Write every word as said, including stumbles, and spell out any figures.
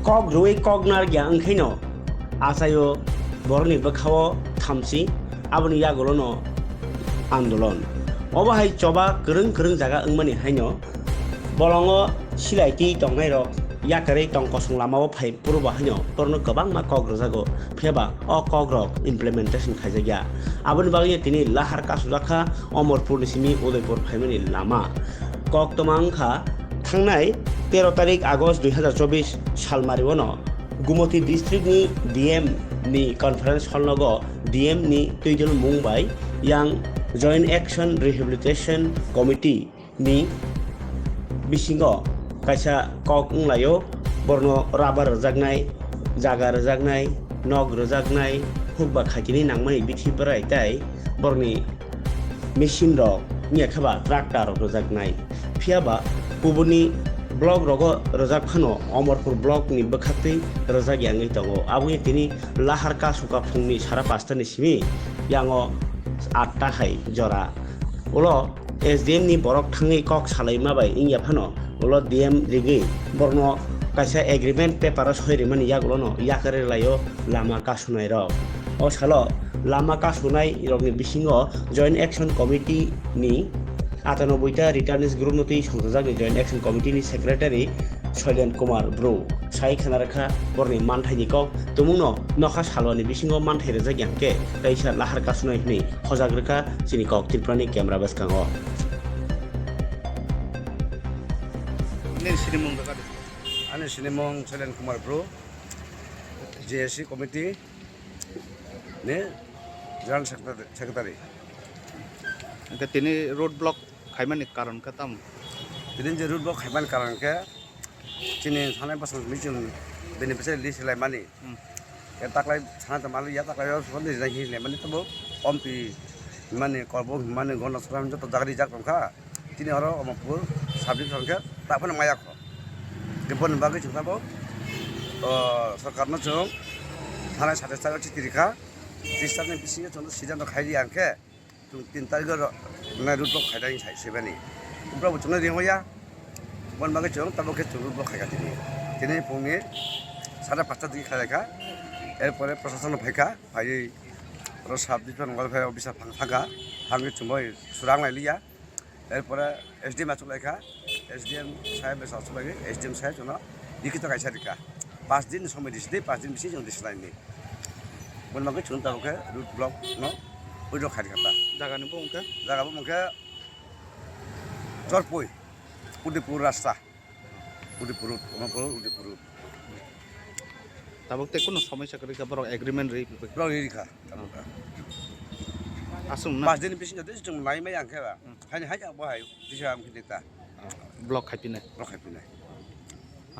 Kok rwui kok narwkya wngkhaino achaio borokni bwkhao thamchi, aboni yagulono andolon. Obo hai choba kwrwng kwrwng jaga wngmani haino bolongo silai twi tongnairok yakarwi tong kosong lamao phai phuru bo haino borokno kwbangma kok rwjago, phiya ba o kokrok implementation khaijakya. Aboni bagwino tini lahar kasujak kha Omorpurni simi Udaipur phaimani lama. Koktwma wngkha thangnai tero tarik August dui hazar chobbish salmario no Gumoti district ni D M ni conference hall nogo D M ni twidul mung bai yang Joint Action Rehabilitation Committee ni bisingo kaisa kok wnglaio, borno rubber rwjaknai, jaga rwjaknai, nok rwjaknai, hukba khaitini nangmani bithi bwrai tai borokni machine rok wngya khe ba tractor rok rwjaknai. Phiya ba kubuni block rogo rwjak phano Omorpur block ni bwkhaktwi rwjak yangwi tongo. Aboni tini lahar kasuka phungni sara pasta ni simi yango atta hai jora. Ulo S D M ni borok thangwi kok salaima bai wngya phano ulo D M rigwi borokno kaisa agreement paper o soi rimani yagulono yakarwi laio lama kasunai rok. O salo lama kasunai rokni bisingo Joint Action Committee ni atanoboi ta returnees group no twi songchajakni Joint Action Committee ni secretary Soilen Kumar Bru sai khna rwkha borokni manthaini kok tumungno nokha saloni bisingo manthai rwjak yang khe kaisa lahar kasunai hwnwi hojak rwkha chini kok Tripurani camera bwskango. Nini sinimung rwkha de. Ani sinimung Soilen Kumar Bru, J A C committee ni general secretary, secretary. Hwnkhe tini road block khaimani karon khe tamo? Tini je road block khaimani karon khe chini sanai bosong simi chwng beneficiary list laimani. Hmm. Khe taklai sana tongma liya, taklai o sokon rijak hinwi laimani tamo ompi hwnmani, korbo hwnmani, gonda sora hwnmani joto jaga rijak tongkha. Tini oro Omorpur sub division khe taphano maya kho. Tei boni bagwi chwng tabuk, o, sorkarno chwng thanai sate charo chiti rikha. Tris tarikni bisingo chwngno siddhanto khai di ang khe, chwng tin tarikgo ro-, nai road block khaidai sai sebani. Ubra bo chwngno ringmaya. Boni bagwi chwng tabuk khe chwng road block khaikha tini. Tini phungni sade pasta digi khlai laikha. Erpore prosasonno phaikha, phaiwi oro sub division welfare officer phang thangkha. Thangwi chwngbai surang lai liya. Erpore S D M achuk laikha, S D M saheb bai achuk laiwi, S D M saheb chwngno likhito kaisa rikha. Pas din ni somoi risi di, pas din bisi chwng risi laini. Boni bagwi chwng tabuk khe road block no withdraw khai rikha ta. Jaga ni bo wngkha? Jaga bo wngkha Jorpui, Udaipur rasta. Udaipur road, Omorpur road, Udaipur road. Tabuk tei kunu somosya kwrwi kha, borok agreement rwi. Borok rwi rikha. Aswk na? Pas din ni bisingo tei chwng nai maya ang khe ba. Hmm. Haini hai ang bo hai, tisa ang khe ta. Ah, block khai pinai. Block khai pinai.